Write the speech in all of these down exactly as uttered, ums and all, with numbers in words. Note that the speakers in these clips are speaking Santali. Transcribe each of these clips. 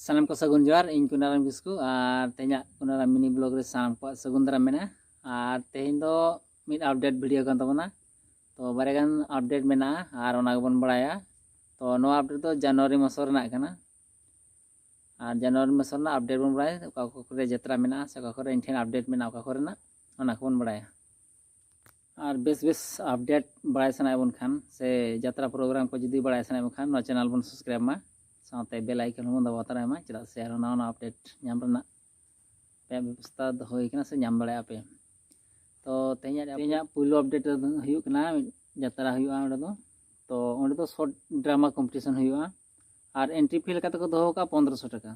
ᱥᱟᱱᱟᱢ ᱠᱚ ᱥᱟᱹᱜᱩᱱ ᱡᱚᱦᱟᱨ᱾ ᱤᱧ ᱠᱩᱱᱟᱨᱟᱢ ᱠᱤᱥᱠᱩ ᱟᱨ ᱛᱮᱦᱮᱧᱟᱜ ᱠᱩᱱᱟᱨᱟᱢ ᱢᱤᱱᱤ ᱵᱞᱚᱜ ᱨᱮ ᱥᱟᱱᱟᱢ ᱠᱚᱣᱟᱜ ᱥᱟᱹᱜᱩᱱ ᱫᱟᱨᱟᱢ ᱢᱮᱱᱟᱜᱼᱟ᱾ ᱟᱨ ᱛᱮᱦᱮᱧ ᱫᱚ ᱢᱤᱫ ᱟᱯᱰᱮᱴ ᱵᱷᱤᱰᱤᱭᱳ ᱠᱟᱱ ᱛᱟᱵᱚᱱᱟ᱾ ᱛᱚ ᱵᱟᱨᱭᱟ ᱜᱟᱱ ᱟᱯᱰᱮᱴ ᱢᱮᱱᱟᱜᱼᱟ ᱟᱨ ᱚᱱᱟ ᱜᱮᱵᱚᱱ ᱵᱟᱲᱟᱭᱟ᱾ ᱛᱚ ᱱᱚᱣᱟ ᱟᱯᱰᱮᱴ ᱫᱚ ᱡᱟᱱᱩᱣᱟᱨᱤ ᱢᱟᱥ ᱨᱮᱱᱟᱜ ᱠᱟᱱᱟ᱾ ᱟᱨ ᱡᱟᱱᱩᱣᱟᱨᱤ ᱢᱟᱥ ᱨᱮᱱᱟᱜ ᱟᱯᱰᱮᱴ ᱵᱚᱱ ᱵᱟᱲᱟᱭᱟ, ᱚᱠᱟ ᱚᱠᱟ ᱠᱚᱨᱮ ᱡᱟᱛᱨᱟ ᱢᱮᱱᱟᱜᱼᱟ ᱥᱮ ᱚᱠᱟ ᱠᱚᱨᱮ ᱤᱧ ᱴᱷᱮᱱ ᱟᱯᱰᱮᱴ ᱢᱮᱱᱟᱜᱼᱟ ᱚᱠᱟ ᱠᱚᱨᱮᱱᱟᱜ, ᱚᱱᱟ ᱠᱚᱵᱚᱱ ᱵᱟᱲᱟᱭᱟ᱾ ᱟᱨ ᱵᱮᱥ ᱵᱮᱥ ᱟᱯᱰᱮᱴ ᱵᱟᱲᱟᱭ ᱥᱟᱱᱟᱭᱮᱫ ᱵᱚᱱ ᱠᱷᱟᱱ ᱥᱮ ᱡᱟᱛᱨᱟ ᱯᱨᱳᱜᱨᱟᱢ ᱠᱚ ᱡᱩᱫᱤ ᱵᱟᱲᱟᱭ ᱥᱟᱱᱟᱭᱮᱫ ᱵᱚᱱ ᱠᱷᱟᱱ ᱱᱚᱣᱟ ᱪᱮᱱᱮᱞ ᱵᱚᱱ ᱥᱟᱵᱥᱠᱨᱟᱭᱤᱵ ᱢᱟ, ᱥᱟᱶᱛᱮ ᱵᱮᱞ ᱟᱭᱠᱚᱱ ᱦᱚᱸᱵᱚᱱ ᱫᱟᱵᱟᱣ ᱛᱟᱨᱟᱭ ᱢᱟ, ᱪᱮᱫᱟᱜ ᱥᱮ ᱟᱨᱦᱚᱸ ᱱᱟᱣᱟ ᱱᱟᱣᱟ ᱟᱯᱰᱮᱴ ᱧᱟᱢ ᱨᱮᱱᱟᱜ ᱟᱯᱮᱭᱟᱜ ᱵᱮᱵᱚᱥᱛᱷᱟ ᱫᱚᱦᱚ ᱦᱩᱭ ᱠᱟᱱᱟ ᱥᱮ ᱧᱟᱢ ᱫᱟᱲᱮᱭᱟᱜᱼᱟ ᱯᱮ᱾ ᱛᱚ ᱛᱮᱦᱮᱧᱟᱜ ᱛᱮᱦᱮᱧᱟᱜ ᱯᱩᱭᱞᱩ ᱟᱯᱰᱮᱴ ᱫᱚ ᱦᱩᱭᱩᱜ ᱠᱟᱱᱟ, ᱢᱤᱫ ᱡᱟᱛᱨᱟ ᱦᱩᱭᱩᱜᱼᱟ ᱚᱸᱰᱮ ᱫᱚ᱾ ᱛᱚ ᱚᱸᱰᱮ ᱫᱚ ᱥᱚᱨᱴ ᱰᱨᱟᱢᱟ ᱠᱚᱢᱯᱤᱴᱤᱥᱚᱱ ᱦᱩᱭᱩᱜᱼᱟ᱾ ᱟᱨ ᱮᱱᱴᱨᱤ ᱯᱷᱤ ᱞᱮᱠᱟ ᱛᱮᱠᱚ ᱫᱚᱦᱚ ᱠᱟᱜᱼᱟ ᱯᱚᱱᱫᱽᱨᱚᱥᱚ ᱴᱟᱠᱟ᱾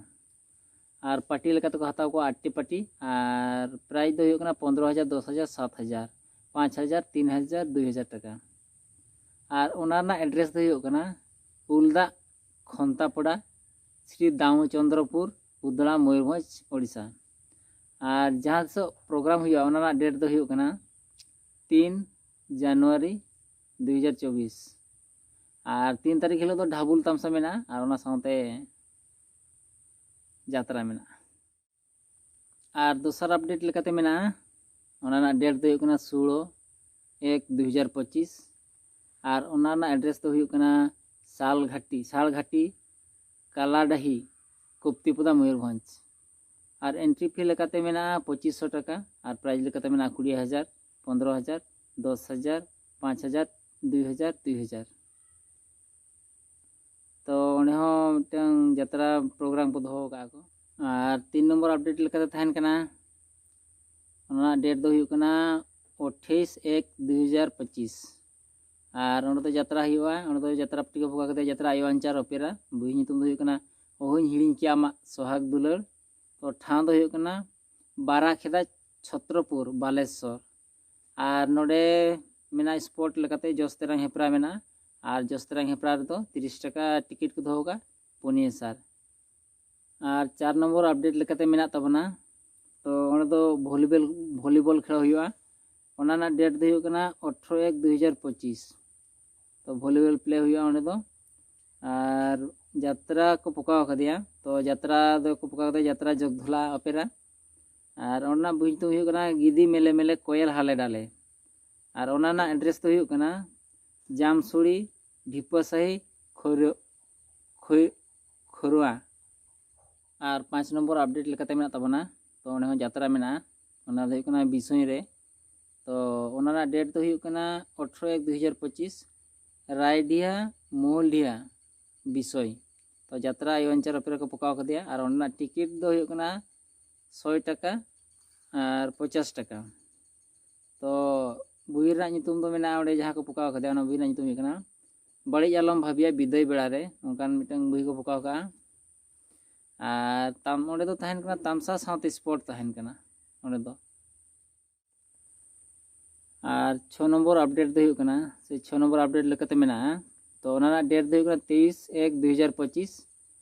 ᱟᱨ ᱯᱟᱨᱴᱤ ᱞᱮᱠᱟ ᱛᱮᱠᱚ ᱦᱟᱛᱟᱣ ᱠᱚᱣᱟ ᱟᱴᱴᱤ ᱯᱟᱨᱴᱤ᱾ ᱟᱨ ᱯᱨᱟᱭᱤᱡᱽ ᱫᱚ ᱦᱩᱭᱩᱜ ᱠᱟᱱᱟ ᱯᱚᱱᱫᱽᱨᱚ ᱦᱟᱡᱟᱨ, ᱫᱚᱥ ᱦᱟᱡᱟᱨ, ᱥᱟᱛ ᱦᱟᱡᱟᱨ, ᱯᱟᱸᱪ ᱦᱟᱡᱟᱨ, ᱛᱤᱱ ᱦᱟᱡᱟᱨ, ᱫᱩᱭ ᱦᱟᱡᱟᱨ ᱴᱟᱠᱟ᱾ ᱟᱨ ᱚᱱᱟ ᱨᱮᱱᱟᱜ ᱮᱰᱨᱮᱥ ᱫᱚ ᱦᱩᱭᱩᱜ ᱠᱟᱱᱟ ᱩᱞᱫᱟᱜ ᱠᱷᱚᱱᱛᱟᱯᱚᱲᱟ, ᱥᱨᱤ ᱫᱟᱢᱳᱪᱚᱱᱫᱨᱚᱯᱩᱨ, ᱩᱫᱽᱲᱟ, ᱢᱚᱭᱩᱨᱵᱷᱚᱸᱡᱽ, ᱳᱰᱤᱥᱟ᱾ ᱟᱨ ᱡᱟᱦᱟᱸ ᱛᱤᱥᱚᱜ ᱯᱨᱳᱜᱨᱟᱢ ᱦᱩᱭᱩᱜᱼᱟ, ᱚᱱᱟ ᱨᱮᱱᱟᱜ ᱰᱮᱴ ᱫᱚ ᱦᱩᱭᱩᱜ ᱠᱟᱱᱟ ᱛᱤᱱ ᱡᱟᱱᱩᱣᱟᱨᱤ ᱫᱩᱭ ᱦᱟᱡᱟᱨ ᱪᱚᱵᱵᱤᱥ᱾ ᱟᱨ ᱛᱤᱱ ᱛᱟᱹᱨᱤᱠᱷ ᱦᱤᱞᱳᱜ ᱫᱚ ᱰᱷᱟᱵᱩᱞ ᱛᱟᱢᱥᱟ ᱢᱮᱱᱟᱜᱼᱟ ᱟᱨ ᱚᱱᱟ ᱥᱟᱶᱛᱮ ᱡᱟᱛᱨᱟ ᱢᱮᱱᱟᱜᱼᱟ᱾ ᱟᱨ ᱫᱚᱥᱟᱨ ᱟᱯᱰᱮᱴ ᱞᱮᱠᱟᱛᱮ ᱢᱮᱱᱟᱜᱼᱟ, ᱚᱱᱟ ᱨᱮᱱᱟᱜ ᱰᱮᱴ ᱫᱚ ᱦᱩᱭᱩᱜ ᱠᱟᱱᱟ ᱥᱳᱞᱳ ᱮᱠ ᱫᱩᱭ ᱦᱟᱡᱟᱨ ᱯᱚᱸᱪᱤᱥ᱾ ᱟᱨ ᱚᱱᱟ ᱨᱮᱱᱟᱜ ᱮᱰᱨᱮᱥ ᱫᱚ ᱦᱩᱭᱩᱜ ᱠᱟᱱᱟ ᱥᱟᱞᱜᱷᱟᱴᱤ, ᱥᱟᱞᱜᱷᱟᱴᱤ, ᱠᱟᱞᱟᱰᱟᱦᱤ, ᱠᱚᱯᱛᱤᱯᱚᱫᱟ, ᱢᱚᱭᱩᱨᱵᱷᱚᱸᱡᱽ᱾ ᱟᱨ ᱮᱱᱴᱨᱤ ᱯᱷᱤ ᱞᱮᱠᱟᱛᱮ ᱢᱮᱱᱟᱜᱼᱟ ᱯᱚᱸᱪᱤᱥ ᱥᱚ ᱴᱟᱠᱟ ᱟᱨ ᱯᱨᱟᱭᱤᱡᱽ ᱞᱮᱠᱟᱛᱮ ᱢᱮᱱᱟᱜᱼᱟ ᱠᱩᱲᱤ ᱦᱟᱡᱟᱨ, ᱯᱚᱱᱫᱽᱨᱚ ᱦᱟᱡᱟᱨ, ᱫᱚᱥ ᱦᱟᱡᱟᱨ, ᱯᱟᱸᱪ ᱦᱟᱡᱟᱨ, ᱫᱩᱭ ᱦᱟᱡᱟᱨ, ᱫᱩᱭ ᱦᱟᱡᱟᱨ᱾ ᱛᱚ ᱚᱸᱰᱮ ᱦᱚᱸ ᱢᱤᱫᱴᱟᱝ ᱡᱟᱛᱨᱟ ᱯᱨᱳᱜᱨᱟᱢ ᱠᱚ ᱫᱚᱦᱚ ᱟᱠᱟᱫᱼᱟ ᱠᱚ᱾ ᱟᱨ ᱛᱤᱱ ᱱᱚᱢᱵᱚᱨ ᱟᱯᱰᱮᱴ ᱞᱮᱠᱟᱛᱮ ᱛᱟᱦᱮᱱ ᱠᱟᱱᱟ, ᱚᱱᱟ ᱨᱮᱱᱟᱜ ᱰᱮᱴ ᱫᱚ ᱦᱩᱭᱩᱜ ᱠᱟᱱᱟ ᱟᱴᱷᱟᱥ ᱮᱠ ᱫᱩᱭ ᱦᱟᱡᱟᱨ ᱯᱚᱸᱪᱤᱥ᱾ ᱟᱨ ᱚᱸᱰᱮ ᱫᱚ ᱡᱟᱛᱨᱟ ᱦᱩᱭᱩᱜᱼᱟ, ᱚᱸᱰᱮ ᱫᱚ ᱡᱟᱛᱨᱟ ᱯᱟᱹᱴᱤ ᱠᱚ ᱵᱷᱚᱜᱟ ᱠᱟᱛᱮ ᱡᱟᱛᱨᱟ ᱟᱭᱳ ᱟᱧᱪᱟᱨ ᱚᱯᱮᱨᱟ, ᱵᱳᱭ ᱧᱩᱛᱩᱢ ᱫᱚ ᱦᱩᱭᱩᱜ ᱠᱟᱱᱟ ᱚᱦᱚᱧ ᱦᱤᱲᱤᱧ ᱠᱮᱭᱟ ᱟᱢᱟᱜ ᱥᱚᱦᱟᱜᱽ ᱫᱩᱞᱟᱹᱲ᱾ ᱛᱚ ᱴᱷᱟᱶ ᱫᱚ ᱦᱩᱭᱩᱜ ᱠᱟᱱᱟ ᱵᱟᱨᱟᱠᱷᱮᱫᱟ, ᱪᱷᱚᱛᱨᱚᱯᱩᱨ, ᱵᱟᱞᱮᱥᱚᱨ᱾ ᱟᱨ ᱱᱚᱰᱮ ᱢᱮᱱᱟᱜᱼᱟ ᱥᱯᱳᱨᱴ ᱞᱮᱠᱟᱛᱮ ᱡᱚᱥ ᱛᱮᱨᱟᱝ ᱦᱮᱯᱨᱟᱣ ᱢᱮᱱᱟᱜᱼᱟ᱾ ᱟᱨ ᱡᱚᱥ ᱛᱮᱨᱟᱝ ᱦᱮᱯᱨᱟᱣ ᱨᱮᱫᱚ ᱛᱤᱨᱤᱥ ᱴᱟᱠᱟ ᱴᱤᱠᱤᱴ ᱠᱚ ᱫᱚᱦᱚ ᱠᱟᱜᱼᱟ, ᱯᱩᱱᱭᱟᱹ ᱥᱟᱨ᱾ ᱟᱨ ᱪᱟᱨ ᱱᱚᱢᱵᱚᱨ ᱟᱯᱰᱮᱴ ᱞᱮᱠᱟᱛᱮ ᱢᱮᱱᱟᱜ ᱛᱟᱵᱚᱱᱟ, ᱛᱚ ᱚᱸᱰᱮ ᱫᱚ ᱵᱷᱚᱞᱤᱵᱚᱞ, ᱵᱷᱚᱞᱤᱵᱚᱞ ᱠᱷᱮᱞ ᱦᱩᱭᱩᱜᱼᱟ᱾ ᱚᱱᱟ ᱨᱮᱱᱟᱜ ᱰᱮᱴ ᱫᱚ ᱦᱩᱭᱩᱜ ᱠᱟᱱᱟ ᱟᱴᱷᱨᱚ ᱮᱠ ᱫᱩᱭ ᱦᱟᱡᱟᱨ ᱯᱚᱸᱪᱤᱥ᱾ ᱛᱚ ᱵᱷᱚᱞᱤᱵᱚᱞ ᱯᱞᱮ ᱦᱩᱭᱩᱜᱼᱟ ᱚᱸᱰᱮ ᱫᱚ᱾ ᱟᱨ ᱡᱟᱛᱨᱟ ᱠᱚ ᱯᱚᱠᱟᱣ ᱟᱠᱟᱫᱮᱭᱟ᱾ ᱛᱚ ᱡᱟᱛᱨᱟ ᱫᱚᱠᱚ ᱯᱚᱠᱟᱣ ᱠᱟᱫᱮᱭᱟ ᱡᱟᱛᱨᱟ ᱡᱚᱜᱽᱫᱷᱚᱞᱟ ᱚᱯᱮᱨᱟ᱾ ᱟᱨ ᱚᱱᱟ ᱨᱮᱱᱟᱜ ᱵᱳᱭ ᱧᱩᱛᱩᱢ ᱦᱩᱭᱩᱜ ᱠᱟᱱᱟ ᱜᱤᱫᱤ ᱢᱮᱞᱮ ᱢᱮᱞᱮ ᱠᱚᱭᱮᱞ ᱦᱟᱞᱮ ᱰᱟᱞᱮ᱾ ᱟᱨ ᱚᱱᱟ ᱨᱮᱱᱟᱜ ᱮᱰᱨᱮᱥ ᱫᱚ ᱦᱩᱭᱩᱜ ᱠᱟᱱᱟ ᱡᱟᱢᱥᱩᱲᱤ, ᱰᱷᱤᱯᱟᱹᱥᱟᱦᱤ, ᱠᱷᱚᱨ-, ᱠᱷᱚᱭ-, ᱠᱷᱚᱨᱩᱣᱟ᱾ ᱟᱨ ᱯᱟᱸᱪ ᱱᱚᱢᱵᱚᱨ ᱟᱯᱰᱮᱴ ᱞᱮᱠᱟᱛᱮ ᱢᱮᱱᱟᱜ ᱛᱟᱵᱚᱱᱟ, ᱛᱚ ᱚᱸᱰᱮ ᱦᱚᱸ ᱡᱟᱛᱨᱟ ᱢᱮᱱᱟᱜᱼᱟ᱾ ᱚᱱᱟ ᱫᱚ ᱦᱩᱭᱩᱜ ᱠᱟᱱᱟ ᱵᱤᱥᱚᱭ ᱨᱮ᱾ ᱛᱚ ᱚᱱᱟ ᱨᱮᱱᱟᱜ ᱰᱮᱴ ᱫᱚ ᱦᱩᱭᱩᱜ ᱠᱟᱱᱟ ᱟᱴᱷᱨᱚ ᱮᱠ ᱫᱩ ᱦᱟᱡᱟᱨ ᱯᱚᱸᱪᱤᱥ, ᱨᱟᱭᱰᱤᱦᱟ ᱢᱳᱦᱚᱞᱰᱤᱦᱟ ᱵᱤᱥᱚᱭ᱾ ᱛᱚ ᱡᱟᱛᱨᱟ ᱟᱭᱳ ᱟᱧᱪᱟᱨ ᱚᱯᱮᱨᱟ ᱠᱚ ᱯᱚᱠᱟᱣ ᱠᱟᱫᱮᱭᱟ᱾ ᱟᱨ ᱚᱸᱰᱮᱱᱟᱜ ᱴᱤᱠᱤᱴ ᱫᱚ ᱦᱩᱭᱩᱜ ᱠᱟᱱᱟ ᱥᱚᱭ ᱴᱟᱠᱟ ᱟᱨ ᱯᱚᱪᱟᱥ ᱴᱟᱠᱟ᱾ ᱛᱚ ᱵᱳᱭ ᱨᱮᱱᱟᱜ ᱧᱩᱛᱩᱢ ᱫᱚ ᱢᱮᱱᱟᱜᱼᱟ ᱚᱸᱰᱮ ᱡᱟᱦᱟᱸ ᱠᱚ ᱯᱚᱠᱟᱣ ᱠᱟᱫᱮᱭᱟ, ᱚᱱᱟ ᱵᱳᱭ ᱨᱮᱱᱟᱜ ᱧᱩᱛᱩᱢ ᱦᱩᱭᱩᱜ ᱠᱟᱱᱟ ᱵᱟᱹᱲᱤᱡ ᱟᱞᱚᱢ ᱵᱷᱟᱹᱵᱤᱭᱟ ᱵᱤᱫᱟᱹᱭ ᱵᱮᱲᱟ ᱨᱮ, ᱚᱱᱠᱟᱱ ᱢᱤᱫᱴᱟᱝ ᱵᱳᱭ ᱠᱚ ᱯᱚᱠᱟᱣ ᱠᱟᱜᱼᱟ᱾ ᱟᱨ ᱛᱟᱢ ᱚᱸᱰᱮ ᱫᱚ ᱛᱟᱦᱮᱱ ᱠᱟᱱᱟ ᱛᱟᱢᱥᱟ ᱥᱟᱶᱛᱮ ᱥᱯᱳᱨᱴ ᱛᱟᱦᱮᱱ ᱠᱟᱱᱟ ᱚᱸᱰᱮ ᱫᱚ᱾ ᱟᱨ ᱪᱷᱚ ᱱᱚᱢᱵᱚᱨ ᱟᱯᱰᱮᱴ ᱫᱚ ᱦᱩᱭᱩᱜ ᱠᱟᱱᱟ, ᱥᱮ ᱪᱷᱚ ᱱᱚᱢᱵᱚᱨ ᱟᱯᱰᱮᱴ ᱞᱮᱠᱟᱛᱮ ᱢᱮᱱᱟᱜᱼᱟ, ᱛᱚ ᱚᱱᱟ ᱨᱮᱱᱟᱜ ᱰᱮᱴ ᱫᱚ ᱦᱩᱭᱩᱜ ᱠᱟᱱᱟ ᱛᱮᱭᱤᱥ ᱮᱠ ᱫᱩ ᱦᱟᱡᱟᱨ ᱯᱚᱸᱪᱤᱥ᱾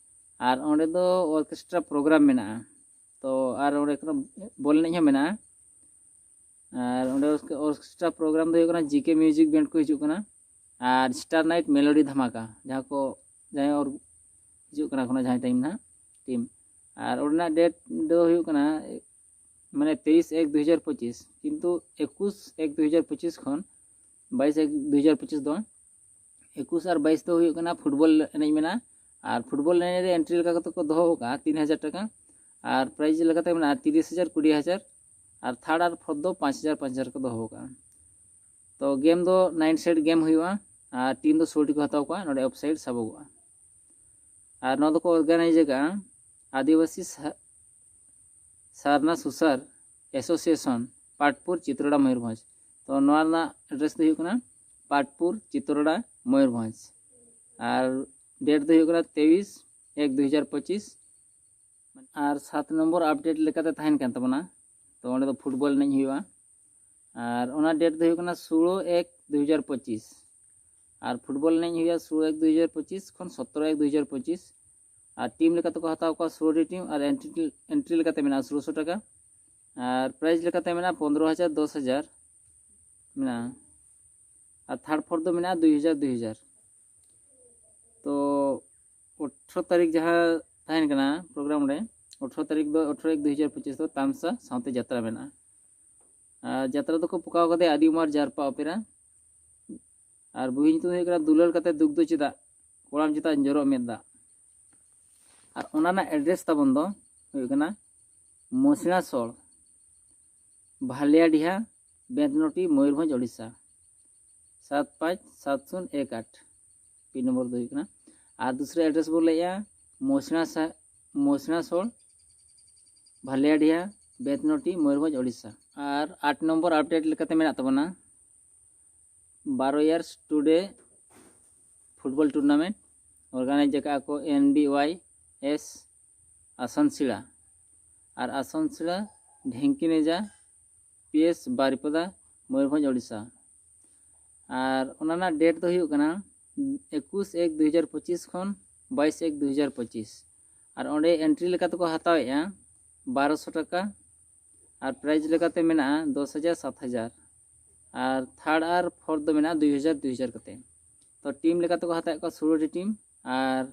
ᱟᱨ ᱚᱸᱰᱮ ᱫᱚ ᱚᱨᱠᱮᱥᱴᱨᱟ ᱯᱨᱳᱜᱨᱟᱢ ᱢᱮᱱᱟᱜᱼᱟ᱾ ᱛᱚ ᱟᱨ ᱚᱸᱰᱮ ᱠᱷᱚᱱ ᱵᱚᱞ ᱮᱱᱮᱡ ᱦᱚᱸ ᱢᱮᱱᱟᱜᱼᱟ᱾ ᱟᱨ ᱚᱸᱰᱮ ᱚᱨᱠᱮᱥᱴᱨᱟ ᱯᱨᱳᱜᱨᱟᱢ ᱫᱚ ᱦᱩᱭᱩᱜ ᱠᱟᱱᱟ ᱡᱤ ᱠᱮ ᱢᱤᱭᱩᱡᱤᱠ ᱵᱮᱱᱰ ᱠᱚ ᱦᱤᱡᱩᱜ ᱠᱟᱱᱟ, ᱟᱨ ᱥᱴᱟᱨ ᱱᱟᱭᱤᱴ ᱢᱮᱞᱳᱰᱤ ᱫᱷᱟᱢᱟᱠᱟ, ᱡᱟᱦᱟᱸ ᱠᱚ, ᱡᱟᱦᱟᱸᱭ ᱚᱨ-, ᱦᱤᱡᱩᱜ ᱠᱟᱱᱟ ᱠᱷᱚᱱᱟᱜ ᱡᱟᱦᱟᱸᱭ ᱴᱟᱭᱤᱢ ᱱᱟᱦᱟᱜ ᱴᱤᱢ᱾ ᱟᱨ ᱚᱸᱰᱮᱱᱟᱜ ᱰᱮᱴ ᱫᱚ ᱦᱩᱭᱩᱜ ᱠᱟᱱᱟ, ᱢᱟᱱᱮ ᱛᱮᱭᱤᱥ ᱮᱠ ᱫᱩ ᱦᱟᱡᱟᱨ ᱯᱚᱸᱪᱤᱥ, ᱠᱤᱱᱛᱩ ᱮᱠᱩᱥ ᱮᱠ ᱫᱩ ᱦᱟᱡᱟᱨ ᱯᱚᱸᱪᱤᱥ ᱠᱷᱚᱱ ᱵᱟᱭᱤᱥ ᱮᱠ ᱫᱩ ᱦᱟᱡᱟᱨ ᱯᱚᱸᱪᱤᱥ ᱫᱚ, ᱮᱠᱩᱥ ᱟᱨ ᱵᱟᱭᱤᱥ ᱫᱚ ᱦᱩᱭᱩᱜ ᱠᱟᱱᱟ ᱯᱷᱩᱴᱵᱚᱞ ᱮᱱᱮᱡ ᱢᱮᱱᱟᱜᱼᱟ᱾ ᱟᱨ ᱯᱷᱩᱴᱵᱚᱞ ᱮᱱᱮᱡ ᱨᱮ ᱮᱱᱴᱨᱤ ᱞᱮᱠᱟ ᱠᱟᱛᱮ ᱠᱚ ᱫᱚᱦᱚ ᱟᱠᱟᱫᱼᱟ ᱛᱤᱱ ᱦᱟᱡᱟᱨ ᱴᱟᱠᱟ᱾ ᱟᱨ ᱯᱨᱟᱭᱤᱡᱽ ᱞᱮᱠᱟᱛᱮ ᱢᱮᱱᱟᱜᱼᱟ ᱛᱤᱨᱤᱥ ᱦᱟᱡᱟᱨ, ᱠᱩᱲᱤ ᱦᱟᱡᱟᱨ, ᱟᱨ ᱛᱷᱟᱨᱰ ᱟᱨ ᱯᱷᱳᱨᱛᱷ ᱫᱚ ᱯᱟᱸᱪ ᱦᱟᱡᱟᱨ, ᱯᱟᱸᱪ ᱦᱟᱡᱟᱨ ᱠᱚ ᱫᱚᱦᱚ ᱟᱠᱟᱫᱼᱟ᱾ ᱛᱚ ᱜᱮᱢ ᱫᱚ ᱱᱟᱭᱤᱱ ᱥᱮᱴ ᱜᱮᱢ ᱦᱩᱭᱩᱜᱼᱟ᱾ ᱟᱨ ᱴᱤᱢ ᱫᱚ ᱥᱳᱞ ᱴᱤ ᱠᱚ ᱦᱟᱛᱟᱣ ᱠᱚᱣᱟ, ᱱᱚᱰᱮ ᱚᱯᱷ ᱥᱟᱭᱤᱰ ᱥᱟᱵᱚᱜᱚᱜᱼᱟ᱾ ᱟᱨ ᱱᱚᱣᱟ ᱫᱚᱠᱚ ᱚᱨᱜᱟᱱᱟᱭᱤᱡᱽ ᱟᱠᱟᱫᱼᱟ ᱟᱹᱫᱤᱵᱟᱹᱥᱤ ᱥᱟ-, ᱥᱟᱨᱱᱟ ᱥᱩᱥᱟᱨ ᱮᱥᱳᱥᱤᱭᱮᱥᱚᱱ, ᱯᱟᱴᱯᱩᱨ, ᱪᱤᱛᱨᱚᱲᱟ, ᱢᱚᱭᱩᱨᱵᱷᱚᱸᱡᱽ᱾ ᱛᱚ ᱱᱚᱣᱟ ᱨᱮᱱᱟᱜ ᱮᱰᱨᱮᱥ ᱫᱚ ᱦᱩᱭᱩᱜ ᱠᱟᱱᱟ ᱯᱟᱴᱯᱩᱨ, ᱪᱤᱛᱨᱚᱲᱟ, ᱢᱚᱭᱩᱨᱵᱷᱚᱸᱡᱽ᱾ ᱟᱨ ᱰᱮᱴ ᱫᱚ ᱦᱩᱭᱩᱜ ᱠᱟᱱᱟ ᱛᱮᱭᱤᱥ ᱮᱠ ᱫᱩ ᱦᱟᱡᱟᱨ ᱯᱚᱸᱪᱤᱥ᱾ ᱟᱨ ᱥᱟᱛ ᱱᱚᱢᱵᱚᱨ ᱟᱯᱰᱮᱴ ᱞᱮᱠᱟᱛᱮ ᱛᱟᱦᱮᱱ ᱠᱟᱱ ᱛᱟᱵᱚᱱᱟ, ᱛᱚ ᱚᱸᱰᱮ ᱫᱚ ᱯᱷᱩᱴᱵᱚᱞ ᱮᱱᱮᱡ ᱦᱩᱭᱩᱜᱼᱟ᱾ ᱟᱨ ᱚᱱᱟ ᱰᱮᱴ ᱫᱚ ᱦᱩᱭᱩᱜ ᱠᱟᱱᱟ ᱥᱳᱞᱳ ᱮᱠ ᱫᱩ ᱦᱟᱡᱟᱨ ᱯᱚᱸᱪᱤᱥ᱾ ᱟᱨ ᱯᱷᱩᱴᱵᱚᱞ ᱮᱱᱮᱡ ᱦᱩᱭᱩᱜᱼᱟ ᱥᱳᱞᱳ ᱮᱠ ᱫᱩ ᱦᱟᱡᱟᱨ ᱯᱚᱸᱪᱤᱥ ᱠᱷᱚᱱ ᱥᱚᱛᱨᱚ ᱮᱠ ᱫᱩ ᱦᱟᱡᱟᱨ ᱯᱚᱸᱪᱤᱥ᱾ ᱟᱨ ᱴᱤᱢ ᱞᱮᱠᱟ ᱛᱮᱠᱚ ᱦᱟᱛᱟᱣ ᱠᱚᱣᱟ ᱥᱳᱞᱳ ᱴᱤ ᱴᱤᱢ, ᱟᱨ ᱮᱱᱴᱨᱤ, ᱮᱱᱴᱨᱤ ᱞᱮᱠᱟᱛᱮ ᱢᱮᱱᱟᱜᱼᱟ ᱥᱳᱞᱳᱥᱚ ᱴᱟᱠᱟ᱾ ᱟᱨ ᱯᱨᱟᱭᱤᱡᱽ ᱞᱮᱠᱟᱛᱮ ᱢᱮᱱᱟᱜᱼᱟ ᱯᱚᱱᱫᱽᱨᱚ ᱦᱟᱡᱟᱨ, ᱫᱚᱥ ᱦᱟᱡᱟᱨ ᱢᱮᱱᱟᱜᱼᱟ᱾ ᱟᱨ ᱛᱷᱟᱨᱰ ᱯᱷᱳᱨᱛᱷ ᱫᱚ ᱢᱮᱱᱟᱜᱼᱟ ᱫᱩᱭ ᱦᱟᱡᱟᱨ, ᱫᱩᱭ ᱦᱟᱡᱟᱨ᱾ ᱛᱚ ᱟᱴᱷᱨᱚ ᱛᱟᱹᱨᱤᱠᱷ ᱡᱟᱦᱟᱸ ᱛᱟᱦᱮᱱ ᱠᱟᱱᱟ ᱯᱨᱳᱜᱨᱟᱢ ᱨᱮ, ᱟᱴᱷᱨᱚ ᱛᱟᱹᱨᱤᱠᱷ ᱫᱚ ᱟᱴᱷᱨᱚ ᱮᱠ ᱫᱩ ᱦᱟᱡᱟᱨ ᱯᱚᱸᱪᱤᱥ ᱫᱚ ᱛᱟᱢᱥᱟ ᱥᱟᱶᱛᱮ ᱡᱟᱛᱨᱟ ᱢᱮᱱᱟᱜᱼᱟ᱾ ᱟᱨ ᱡᱟᱛᱨᱟ ᱫᱚᱠᱚ ᱯᱚᱠᱟᱣ ᱠᱟᱫᱮᱭᱟ ᱟᱹᱫᱤ ᱩᱢᱟᱨ ᱡᱟᱨᱯᱟ ᱚᱯᱮᱨᱟ᱾ ᱟᱨ ᱵᱳᱭ ᱧᱩᱛᱩᱢ ᱫᱚ ᱦᱩᱭᱩᱜ ᱠᱟᱱᱟ ᱫᱩᱞᱟᱹᱲ ᱠᱟᱛᱮ ᱫᱩᱠ ᱫᱚ ᱪᱮᱫᱟᱜ, ᱠᱚᱲᱟᱢ ᱪᱮᱛᱟᱱ ᱡᱚᱨᱚᱜ ᱢᱮᱫ ᱫᱟᱜ᱾ ᱟᱨ ᱚᱱᱟ ᱨᱮᱱᱟᱜ ᱮᱰᱨᱮᱥ ᱛᱟᱵᱚᱱ ᱫᱚ ᱦᱩᱭᱩᱜ ᱠᱟᱱᱟ ᱢᱚᱥᱱᱟ ᱥᱚᱲ, ᱵᱷᱟᱞᱤᱭᱟᱰᱤᱦᱟ, ᱵᱮᱸᱛᱱᱚᱴᱤ, ᱢᱚᱭᱩᱨᱵᱷᱚᱸᱡᱽ, ᱳᱰᱤᱥᱟ ᱥᱟᱛ ᱯᱟᱸᱪ ᱥᱟᱛ ᱥᱩᱱ ᱮᱠ ᱟᱴ᱾ ᱯᱤᱱ ᱱᱚᱢᱵᱚᱨ ᱫᱚ ᱦᱩᱭᱩᱜ ᱠᱟᱱᱟ᱾ ᱟᱨ ᱫᱩᱥᱨᱟ ᱮᱰᱨᱮᱥ ᱵᱚᱱ ᱞᱟᱹᱭᱮᱜᱼᱟ ᱢᱚᱥᱱᱟ ᱥᱟ- ᱢᱚᱥᱱᱟ ᱥᱚᱲ, ᱵᱷᱟᱞᱤᱭᱟᱰᱤᱦᱟ, ᱵᱮᱸᱛᱱᱚᱴᱤ, ᱢᱚᱭᱩᱨᱵᱷᱚᱸᱡᱽ, ᱳᱰᱤᱥᱟ᱾ ᱟᱨ ᱟᱴ ᱱᱚᱢᱵᱚᱨ ᱟᱯᱰᱮᱴ ᱞᱮᱠᱟᱛᱮ ᱢᱮᱱᱟᱜ ᱛᱟᱵᱚᱱᱟ ᱵᱟᱨᱚ years today football tournament organize ᱟᱠᱟᱫᱼᱟ ᱠᱚ ᱮᱱ ᱵᱤ ᱣᱟᱭ ᱮᱥ ᱟᱥᱟᱱᱥᱤᱲᱟ ᱟᱨ ᱟᱥᱟᱱᱥᱤᱲᱟ ᱰᱷᱮᱝᱠᱤᱱᱮᱡᱟ ᱯᱤ ᱮᱥ ᱵᱟᱨᱤᱯᱟᱫᱟ ᱢᱚᱭᱩᱨᱵᱷᱚᱸᱡᱽ ᱳᱰᱤᱥᱟ᱾ ᱟᱨ ᱚᱱᱟ ᱨᱮᱱᱟᱜ ᱰᱮᱴ ᱫᱚ ᱦᱩᱭᱩᱜ ᱠᱟᱱᱟ ᱮᱠᱩᱥ ᱮᱠ ᱫᱩ ᱦᱟᱡᱟᱨ ᱯᱚᱸᱪᱤᱥ ᱠᱷᱚᱱ ᱵᱟᱭᱤᱥ ᱮᱠ ᱫᱩ ᱦᱟᱡᱟᱨ ᱯᱚᱸᱪᱤᱥ᱾ ᱟᱨ ᱚᱸᱰᱮ ᱮᱱᱴᱨᱤ ᱞᱮᱠᱟ ᱛᱮᱠᱚ ᱦᱟᱛᱟᱣᱮᱫᱼᱟ ᱵᱟᱨᱚᱥᱚ ᱴᱟᱠᱟ ᱟᱨ ᱯᱨᱟᱭᱤᱡᱽ ᱞᱮᱠᱟᱛᱮ ᱢᱮᱱᱟᱜᱼᱟ ᱫᱚᱥ ᱦᱟᱡᱟᱨ ᱥᱟᱛ ᱦᱟᱡᱟᱨ᱾ ᱟᱨ ᱛᱷᱟᱨᱰ ᱟᱨ ᱯᱷᱳᱨᱛᱷ ᱫᱚ ᱢᱮᱱᱟᱜᱼᱟ ᱫᱩᱭ ᱦᱟᱡᱟᱨ ᱫᱩᱭ ᱦᱟᱡᱟᱨ ᱠᱟᱛᱮ᱾ ᱛᱚ ᱴᱤᱢ ᱞᱮᱠᱟ ᱛᱮᱠᱚ ᱦᱟᱛᱟᱣᱮᱫ ᱠᱚᱣᱟ ᱥᱳᱞᱳ ᱴᱤ ᱴᱤᱢ᱾ ᱟᱨ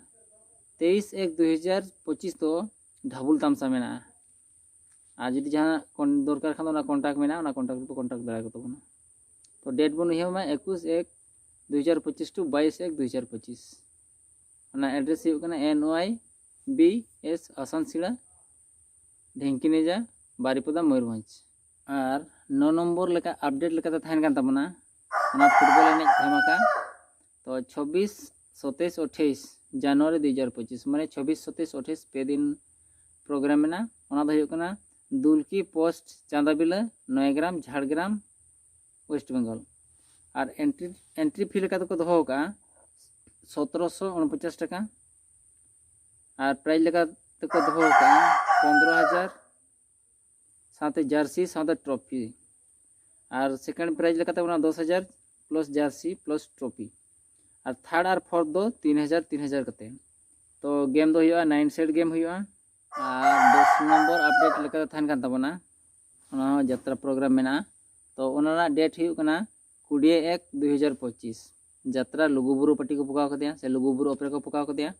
ᱛᱮᱭᱤᱥ ᱮᱠ ᱫᱩᱭ ᱦᱟᱡᱟᱨ ᱯᱚᱸᱪᱤᱥ ᱫᱚ ᱰᱷᱟᱵᱩᱞ ᱛᱟᱢᱥᱟ ᱢᱮᱱᱟᱜᱼᱟ᱾ ᱟᱨ ᱡᱩᱫᱤ ᱡᱟᱦᱟᱸ ᱠᱚᱱ- ᱫᱚᱨᱠᱟᱨ ᱠᱷᱟᱱ ᱫᱚ ᱚᱱᱟ ᱠᱚᱱᱴᱟᱠᱴ ᱢᱮᱱᱟᱜᱼᱟ, ᱚᱱᱟ ᱠᱚᱱᱴᱟᱠᱴ ᱨᱮᱯᱮ ᱠᱚᱱᱴᱟᱠᱴ ᱫᱟᱲᱮᱭᱟᱠᱚ ᱛᱟᱵᱚᱱᱟ᱾ ᱛᱚ ᱰᱮᱴ ᱵᱚᱱ ᱩᱭᱦᱟᱹᱨ ᱢᱟ ᱮᱠᱩᱥ ᱮᱠ ᱫᱩ ᱦᱟᱡᱟᱨ ᱯᱚᱸᱪᱤᱥ to ᱵᱟᱭᱤᱥ ᱮᱠ ᱫᱩ ᱦᱟᱡᱟᱨ ᱯᱚᱸᱪᱤᱥ᱾ ᱚᱱᱟ ᱮᱰᱨᱮᱥ ᱦᱩᱭᱩᱜ ᱠᱟᱱᱟ ᱮᱱ ᱣᱟᱭ ᱵᱤ ᱮᱥ ᱟᱥᱟᱱᱥᱤᱲᱟ, ᱰᱷᱮᱝᱠᱤᱱᱮᱡᱟ, ᱵᱟᱨᱤᱯᱟᱫᱟ, ᱢᱚᱭᱩᱨᱵᱷᱚᱸᱡᱽ᱾ ᱟᱨ ᱱᱚ ᱱᱚᱢᱵᱚᱨ ᱞᱮᱠᱟ ᱟᱯᱰᱮᱴ ᱞᱮᱠᱟᱛᱮ ᱛᱟᱦᱮᱱ ᱠᱟᱱ ᱛᱟᱵᱚᱱᱟ ᱚᱱᱟ ᱯᱷᱩᱴᱵᱚᱞ ᱮᱱᱮᱡ ᱫᱷᱟᱢᱟᱠᱟ᱾ ᱛᱚ ᱪᱷᱚᱵᱵᱤᱥ, ᱥᱟᱛᱟᱥ, ᱟᱴᱷᱟᱥ ᱡᱟᱱᱩᱣᱟᱨᱤ ᱫᱩ ᱦᱟᱡᱟᱨ ᱯᱚᱸᱪᱤᱥ, ᱢᱟᱱᱮ ᱪᱷᱚᱵᱵᱤᱥ, ᱥᱟᱛᱟᱥ, ᱟᱴᱷᱟᱥ ᱯᱮ ᱫᱤᱱ ᱯᱨᱳᱜᱨᱟᱢ ᱢᱮᱱᱟᱜᱼᱟ᱾ ᱚᱱᱟ ᱫᱚ ᱦᱩᱭᱩᱜ ᱠᱟᱱᱟ ᱫᱩᱞᱠᱤ ᱯᱳᱥᱴ ᱪᱟᱸᱫᱟᱵᱤᱞᱟᱹ, ᱱᱚᱭᱟᱜᱨᱟᱢ, ᱡᱷᱟᱲᱜᱨᱟᱢ, ᱳᱭᱮᱥᱴ ᱵᱮᱝᱜᱚᱞ᱾ ᱟᱨ ᱮᱱᱴᱨᱤ ᱮᱱᱴᱨᱤ ᱯᱷᱤ ᱞᱮᱠᱟ ᱛᱮᱠᱚ ᱫᱚᱦᱚ ᱟᱠᱟᱫᱼᱟ ᱥᱚᱛᱨᱚᱥᱚ ᱩᱱᱯᱚᱪᱟᱥ ᱴᱟᱠᱟ᱾ ᱟᱨ ᱯᱨᱟᱭᱤᱡᱽ ᱞᱮᱠᱟ ᱛᱮᱠᱚ ᱫᱚᱦᱚ ᱟᱠᱟᱫᱼᱟ ᱯᱚᱱᱫᱽᱨᱚ ᱦᱟᱡᱟᱨ, ᱥᱟᱶᱛᱮ ᱡᱟᱨᱥᱤ ᱥᱟᱶᱛᱮ ᱴᱨᱚᱯᱷᱤ᱾ ᱟᱨ ᱥᱮᱠᱮᱱᱰ ᱯᱨᱟᱭᱤᱡᱽ ᱞᱮᱠᱟᱛᱮ ᱚᱱᱟ ᱫᱚᱥ ᱦᱟᱡᱟᱨ ᱯᱞᱟᱥ ᱡᱟᱨᱥᱤ ᱯᱞᱟᱥ ᱴᱨᱚᱯᱷᱤ᱾ ᱟᱨ ᱛᱷᱟᱨᱰ ᱟᱨ ᱯᱷᱳᱨᱛᱷ ᱫᱚ ᱛᱤᱱ ᱦᱟᱡᱟᱨ ᱛᱤᱱ ᱦᱟᱡᱟᱨ ᱠᱟᱛᱮ᱾ ᱛᱚ ᱜᱮᱢ ᱫᱚ ᱦᱩᱭᱩᱜᱼᱟ ᱱᱟᱭᱤᱱ ᱥᱮᱴ ᱜᱮᱢ ᱦᱩᱭᱩᱜᱼᱟ᱾ ᱟᱨ ᱫᱚᱥ ᱱᱚᱢᱵᱚᱨ ᱟᱯᱰᱮᱴ ᱞᱮᱠᱟᱛᱮ ᱛᱟᱦᱮᱱ ᱠᱟᱱ ᱛᱟᱵᱚᱱᱟ, ᱚᱱᱟ ᱦᱚᱸ ᱡᱟᱛᱨᱟ ᱯᱨᱳᱜᱨᱟᱢ ᱢᱮᱱᱟᱜᱼᱟ᱾ ᱛᱚ ᱚᱱᱟ ᱨᱮᱱᱟᱜ ᱰᱮᱴ ᱦᱩᱭᱩᱜ ᱠᱟᱱᱟ ᱠᱩᱲᱤ ᱮᱠ ᱫᱩ ᱦᱟᱡᱟᱨ ᱯᱚᱸᱪᱤᱥ᱾ ᱡᱟᱛᱨᱟ ᱞᱩᱜᱩᱵᱩᱨᱩ ᱯᱟᱴᱤ ᱠᱚ ᱯᱚᱠᱟᱣ ᱠᱟᱫᱮᱭᱟ, ᱥᱮ ᱞᱩᱜᱩᱵᱩᱨᱩ ᱚᱯᱮᱨᱟ ᱠᱚ ᱯᱚᱠᱟᱣ ᱠᱟᱫᱮᱭᱟ᱾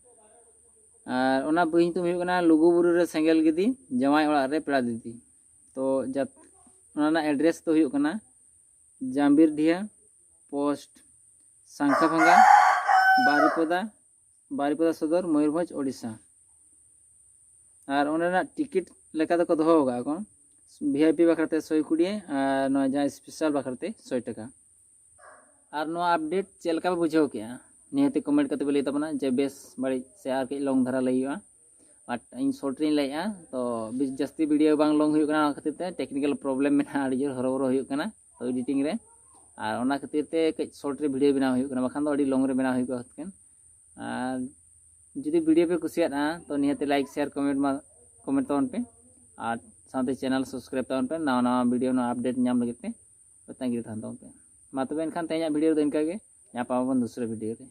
ᱟᱨ ᱚᱱᱟ ᱵᱳᱭ ᱧᱩᱛᱩᱢ ᱦᱩᱭᱩᱜ ᱠᱟᱱᱟ ᱞᱩᱜᱩ ᱵᱩᱨᱩ ᱨᱮ ᱥᱮᱸᱜᱮᱞ ᱜᱤᱫᱤ, ᱡᱟᱶᱟᱭ ᱚᱲᱟᱜ ᱨᱮ ᱯᱮᱲᱟ ᱫᱤᱫᱤ᱾ ᱛᱚ ᱡᱟᱛ ᱚᱱᱟ ᱨᱮᱱᱟᱜ ᱮᱰᱨᱮᱥ ᱫᱚ ᱦᱩᱭᱩᱜ ᱠᱟᱱᱟ ᱡᱟᱢᱵᱤᱨᱰᱤᱦᱟ ᱯᱳᱥᱴ, ᱥᱟᱝᱠᱷᱟᱵᱷᱟᱝᱜᱟ, ᱵᱟᱨᱤᱯᱚᱫᱟ, ᱵᱟᱨᱤᱯᱚᱫᱟ ᱥᱚᱫᱚᱨ, ᱢᱚᱭᱩᱨᱵᱷᱚᱸᱡᱽ, ᱳᱰᱤᱥᱟ᱾ ᱟᱨ ᱚᱸᱰᱮᱱᱟᱜ ᱴᱤᱠᱤᱴ ᱞᱮᱠᱟ ᱫᱚᱠᱚ ᱫᱚᱦᱚ ᱟᱠᱟᱫ ᱠᱚ ᱵᱷᱤ ᱟᱭ ᱯᱤ ᱵᱟᱠᱷᱨᱟᱛᱮ ᱥᱚᱭ ᱠᱩᱲᱤ ᱟᱨ ᱱᱚᱣᱟ ᱡᱟᱦᱟᱸᱭ ᱥᱯᱮᱥᱟᱞ ᱵᱟᱠᱷᱨᱟᱛᱮ ᱥᱚᱭ ᱴᱟᱠᱟ᱾ ᱟᱨ ᱱᱚᱣᱟ ᱟᱯᱰᱮᱴ ᱪᱮᱫ ᱞᱮᱠᱟ ᱯᱮ ᱵᱩᱡᱷᱟᱹᱣ ᱠᱮᱜᱼᱟ? ᱱᱤᱦᱟᱹᱛ ᱠᱚᱢᱮᱱᱴ ᱠᱟᱛᱮ ᱯᱮ ᱞᱟᱹᱭ ᱛᱟᱵᱚᱱᱟ ᱡᱮ ᱵᱮᱥ ᱵᱟᱹᱲᱤᱡ ᱥᱮ ᱟᱨ ᱠᱟᱹᱡ ᱞᱚᱝ ᱫᱷᱟᱨᱟ ᱞᱟᱹᱭ ᱦᱩᱭᱩᱜᱼᱟ᱾ ᱵᱟᱴ ᱤᱧ ᱥᱚᱨᱴ ᱨᱤᱧ ᱞᱟᱹᱭᱮᱜᱼᱟ, ᱛᱚ ᱵᱮᱥ ᱡᱟᱹᱥᱛᱤ ᱵᱷᱤᱰᱤᱭᱳ ᱵᱟᱝ ᱞᱚᱝ ᱦᱩᱭᱩᱜ ᱠᱟᱱᱟ, ᱚᱱᱟ ᱠᱷᱟᱹᱛᱤᱨ ᱛᱮ ᱴᱮᱠᱱᱤᱠᱮᱞ ᱯᱨᱚᱵᱞᱮᱢ ᱢᱮᱱᱟᱜᱼᱟ, ᱟᱹᱰᱤ ᱡᱳᱨ ᱦᱚᱨᱚᱵᱚᱨᱚ ᱦᱩᱭᱩᱜ ᱠᱟᱱᱟ ᱛᱚ ᱮᱰᱤᱴᱤᱝ ᱨᱮ᱾ ᱟᱨ ᱚᱱᱟ ᱠᱷᱟᱹᱛᱤᱨ ᱛᱮ ᱠᱟᱹᱡ ᱥᱚᱨᱴ ᱨᱮ ᱵᱷᱤᱰᱤᱭᱳ ᱵᱮᱱᱟᱣ ᱦᱩᱭᱩᱜ ᱠᱟᱱᱟ, ᱵᱟᱠᱷᱟᱱ ᱫᱚ ᱟᱹᱰᱤ ᱞᱚᱝ ᱨᱮ ᱵᱮᱱᱟᱣ ᱦᱩᱭ ᱠᱚᱜᱼᱟ ᱦᱩᱛᱠᱟᱹᱱ᱾ ᱟᱨ ᱡᱩᱫᱤ ᱵᱷᱤᱰᱤᱭᱳ ᱯᱮ ᱠᱩᱥᱤᱭᱟᱜᱼᱟ ᱛᱚ ᱱᱤᱦᱟᱹᱛ ᱞᱟᱭᱤᱠ, ᱥᱮᱭᱟᱨ, ᱠᱚᱢᱮᱱᱴ ᱢᱟ ᱠᱚᱢᱮᱱᱴ ᱛᱟᱵᱚᱱ ᱯᱮ, ᱟᱨ ᱥᱟᱶᱛᱮ ᱪᱮᱱᱮᱞ ᱥᱟᱵᱥᱠᱨᱟᱭᱤᱵ ᱛᱟᱵᱚᱱ ᱯᱮ, ᱱᱟᱣᱟ ᱱᱟᱣᱟ ᱵᱷᱤᱰᱤᱭᱳ ᱨᱮᱱᱟᱜ ᱟᱯᱰᱮᱴ ᱧᱟᱢ ᱞᱟᱹᱜᱤᱫ ᱛᱮ ᱛᱟᱺᱜᱤ ᱨᱮ ᱛᱟᱦᱮᱱ ᱛᱟᱵᱚᱱ ᱯᱮ᱾ ᱢᱟ ᱛᱚᱵᱮ ᱮᱱᱠᱷᱟᱱ ᱛᱮᱦᱮᱧᱟᱜ ᱵᱷᱤᱰᱤᱭᱳ ᱨᱮᱫᱚ ᱤᱱᱠᱟᱹ ᱜᱮ, ᱧᱟᱯᱟᱢ ᱟᱵᱚᱱ ᱫᱚᱥᱨᱟ ᱵᱷᱤᱰᱤᱭᱳ ᱨᱮ᱾